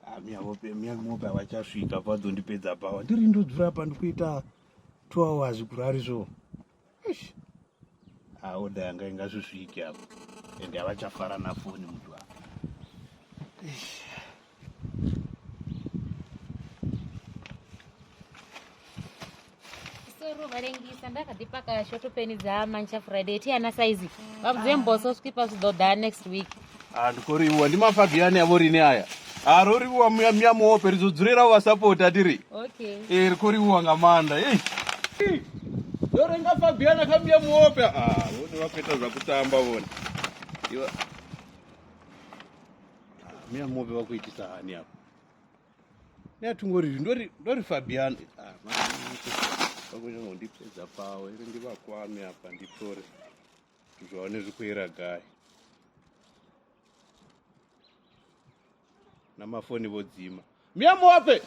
Ah, miyamope miyamope havachasvika padzondipedza pawa ndiri ndodzura apa ndikuita 2 hours kurari so Eish. Ah, oda yanga ingazvisvike apa ende havachafara nafoni mutu apa Eish. Soro valengisa ndakadipaka shoto peni dza mancha Friday ti ana size. Vabvudze mboso skipa zwi ḓo ḓa next week. Ah, ndikoriwa ndi mafabiani avo rini aya ah, roriwa muya muya muope ri dzo dzulera u vha sapota tiri Okay. Eh, ri khou livhuwa nga maanḓa ei ndo renga fabiana kha muya muope ah, vhone vha khou ita zwa kutamba vhone Iwa- Ah, muya muope vha khou itisa hani afha Nṋe a thi ngo ri ndo ri ndo ri Fabian ah vha khou nyanga u ndi fhedza pawe ri ndi vha kwame afha ndi pfe uri zwithu zwa hone zwi khou ira gai na mafoni vho dzima miamuwape